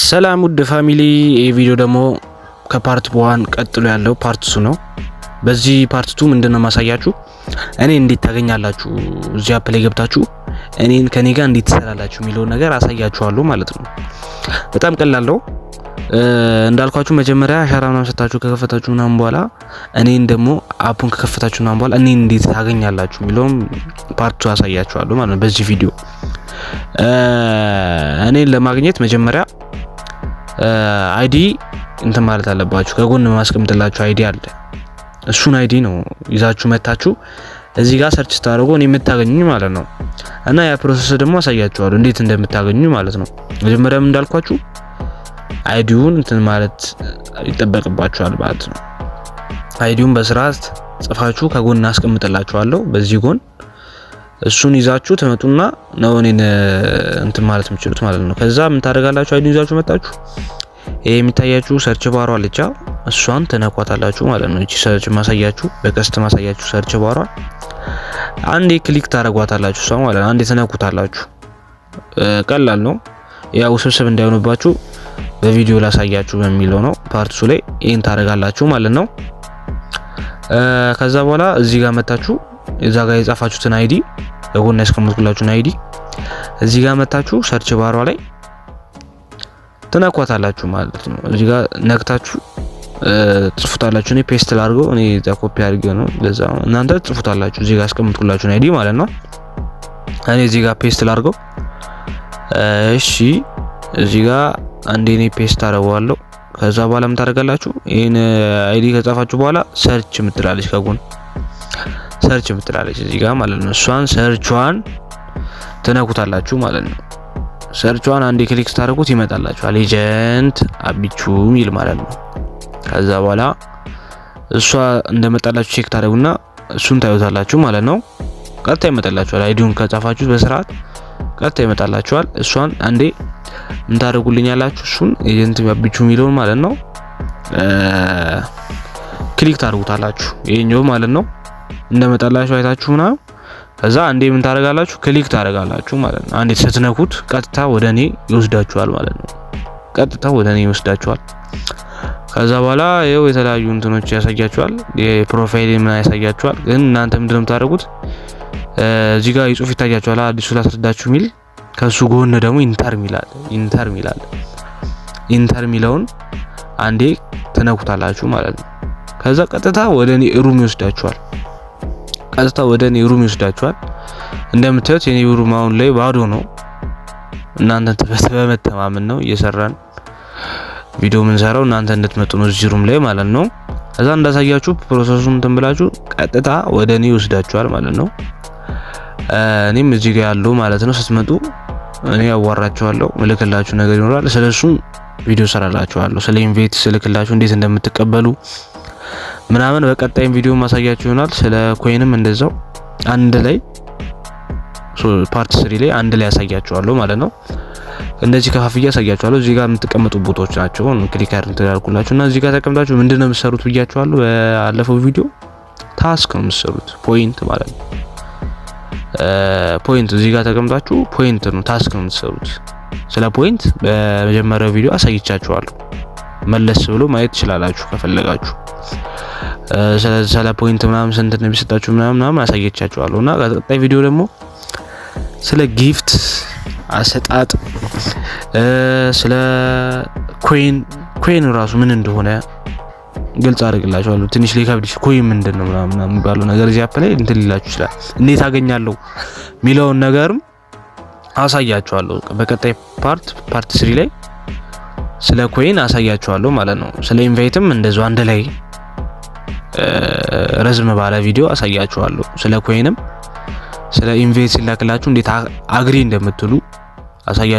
ሰላም ውድ family፣ ይህ ቪዲዮ ደግሞ ከ part 1 ቀጥሎ ያለው part 2 ነው። በዚህ part 2 ምንድነው ማሳያችሁ እኔ እንዴት ታገኛላችሁ፣ እዚህ app ላይ ገብታችሁ እኔን ከኔ ጋር እንዴት ትሰራላችሁ የሚለውን ነገር አሳያችኋለሁ ማለት ነው። በጣም ቀላል ነው። እንዳልኳችሁ መጀመሪያ አሻራ ምናምን ሰጣችሁ ከከፈታችሁ ምናምን በኋላ እኔን ደግሞ app ኡን ከከፈታችሁ ምናምን በኋላ እኔን እንዴት ታገኛላችሁ የሚለውን part 2 አሳያችኋለሁ ማለት ነው። በዚህ ቪዲዮ እኔን ለማግኘት መጀመሪያ ID እንትን ማለት አለባችሁ። ከጎን ማስቀምጥላችሁ ID አለ። እሱን ID ነው ይዛችሁ መታችሁ እዚህ ጋር search ስታደርጉ እኔ የምታገኙኝ ማለት ነው። እና ያ process ደግሞ አሳያችኋለሁ እንዴት እንደምታገኙ ማለት ነው። መጀመሪያም እንዳልኳችሁ ID ውን እንትን ማለት ይጠበቅባችኋል ማለት ነው። ID ውን በስርዓት ጽፋችሁ ከጎን አስቀምጥላችኋለሁ በዚህ ጎን እሱን ይዛችሁ ትመጡና ነው እኔን እንትን ማለት የምችሉት ማለት ነው። ከዛ ምን ታደርጋላችሁ? ID ውን ይዛችሁ መጣችሁ። ይሄ የሚታያችሁ search bar ዋ አለቻ፣ እሷን ትነኳታላችሁ ማለት ነው። እቺ search ማሳያችሁ በቀስት ማሳያችሁ search bar ዋ አንዴ click ታደርጓታላችሁ እሷ ማለት ነው። አንዴ ትነኩታላችሁ። ቀላል ነው። ያው ውስብስብ እንዳይሆንባችሁ በቪዲዮ ላሳያችሁ በሚለው ነው። Part 2 ላይ ይሄን ታደርጋላችሁ ማለት ነው። ከዛ በኋላ እዚህ ጋር መታችሁ እዛ ጋር የጻፋችሁትን ID፣ በጎን ያስቀመጥኩላችሁን ID እዚህ ጋር መታችሁ search bar ዋ ላይ ትነኳታላችሁ ማለት ነው። እዚህ ጋር ነክታችሁ ጽፉታላችሁ። እኔ paste ላድርገው፣ እኔ እዛ ኮፒ አድርጌው ነው፣ ለዛ ነው። እናንተ ጽፉታላችሁ እዚህ ጋር ያስቀመጥኩላችሁን ID ማለት ነው። እኔ እዚህ ጋር paste ላድርገው። እሺ፣ እዚህ ጋር አንዴ እኔ paste አደርገዋለሁ። ከዛ በኋላ ምን ታደርጋላችሁ? ይሄን ID ከጻፋችሁ በኋላ search ምትላለች፣ ከጎን search ምትላለች እዚህ ጋር ማለት ነው። እሷን search ዋን ትነኩታላችሁ ማለት ነው። Search ዋን አንዴ click ስታደርጉት ይመጣላችኋል፣ agent አቢቹ ሚል ማለት ነው። ከዛ በኋላ እሷ እንደመጣላችሁ check ታደርጉና እሱን ታዩታላችሁ ማለት ነው። ቀጥታ ይመጣላችኋል። ID ውን ከጻፋችሁት በስርዓት ቀጥታ ይመጣላችኋል። እሷን አንዴ ምን ታደርጉልኛላችሁ? እሱን agent አቢቹ የሚለውን ማለት ነው click ታደርጉታላችሁ። ይሄኛው ማለት ነው እንደመጣላችሁ አይታችሁ ምናምን ከዛ አንዴ ምን ታደርጋላችሁ? Click ታደርጋላችሁ ማለት ነው። አንዴ ስትነኩት ቀጥታ ወደ እኔ ይወስዳችኋል ማለት ነው። ቀጥታ ወደ እኔ ይወስዳችኋል። ከዛ በኋላ ይኸው የተለያዩ እንትኖች ያሳያችኋል። የ profile ምናምን ያሳያችኋል። ግን እናንተ ምንድነው የምታደርጉት? እዚህ ጋር ጽሁፍ ይታያችኋል። አዲሱ ላስረዳችሁ የሚል፣ ከሱ ጎን ደግሞ enter ሚላል፣ enter ሚላል። Enter የሚለውን አንዴ ትነኩታላችሁ ማለት ነው። ከዛ ቀጥታ ወደ እኔ room ይወስዳችኋል። ቀጥታ ወደ እኔ room ይወስዳችኋል። እንደምታዩት የኔ room አሁን ላይ ባዶ ነው። እናንተ በመተማመን ነው እየሰራን ቪዲዮ የምንሰራው፣ እናንተ እንድትመጡ ነው እዚህ room ላይ ማለት ነው። ከዛ እንዳሳያችሁ process ኡን እንትን ብላችሁ ቀጥታ ወደ እኔ ይወስዳችኋል ማለት ነው። እኔም እዚህ ጋር ያለው ማለት ነው። ስትመጡ እኔ ያዋራችኋለሁ፣ ምልክላችሁ ነገር ይኖራል። ስለሱም ቪዲዮ ሰራላችኋለሁ። ስለ invite ስልክላችሁ እንዴት እንደምትቀበሉ ምናምን በቀጣይም ቪዲዮ ማሳያችሁ ይሆናል። ስለ coin ም እንደዛው አንድ ላይ part 3 ላይ አንድ ላይ ያሳያችኋለሁ ማለት ነው። እንደዚህ ከፋፍዬ ያሳያችኋለሁ። እዚህ ጋር የምትቀመጡ ቦታዎች ናቸው። Click እንትን ያልኩላችሁ እና እዚህ ጋር ተቀምጣችሁ ምንድነው የምትሰሩት ብያችኋለሁ ባለፈው ቪዲዮ። Task ነው የምትሰሩት፣ point ማለት ነው። Point እዚህ ጋር ተቀምጣችሁ point ነው፣ task ነው የምትሰሩት። ስለ point በመጀመሪያው ቪዲዮ አሳይቻችኋለሁ። መለስ ብሎ ማየት ትችላላችሁ ከፈለጋችሁ። ስለ point ምናምን ስንት እንደሚሰጣችሁ ምናምን ምናምን አሳይቻችኋለሁ እና ቀጣይ ቪዲዮ ደግሞ ስለ gift አሰጣጥ፣ ስለ coin ራሱ ምን እንደሆነ ግልጽ አድርግላችኋለሁ። ትንሽ ሊከብድ፣ coin ምንድን ነው ምናምን የሚባለው ነገር እዚህ app ላይ እንትን ሊላችሁ ይችላል። እንዴት አገኛለሁ የሚለውን ነገርም አሳያችኋለሁ። በቀጣይ part 3 ላይ ስለ coin አሳያችኋለሁ ማለት ነው። ስለ invite ም እንደዚሁ አንድ ላይ ረዝም ባለ ቪዲዮ አሳያችኋለሁ። ስለ coin ም ስለ invite ሲላክላችሁ እንዴት agree እንደምትሉ አሳያ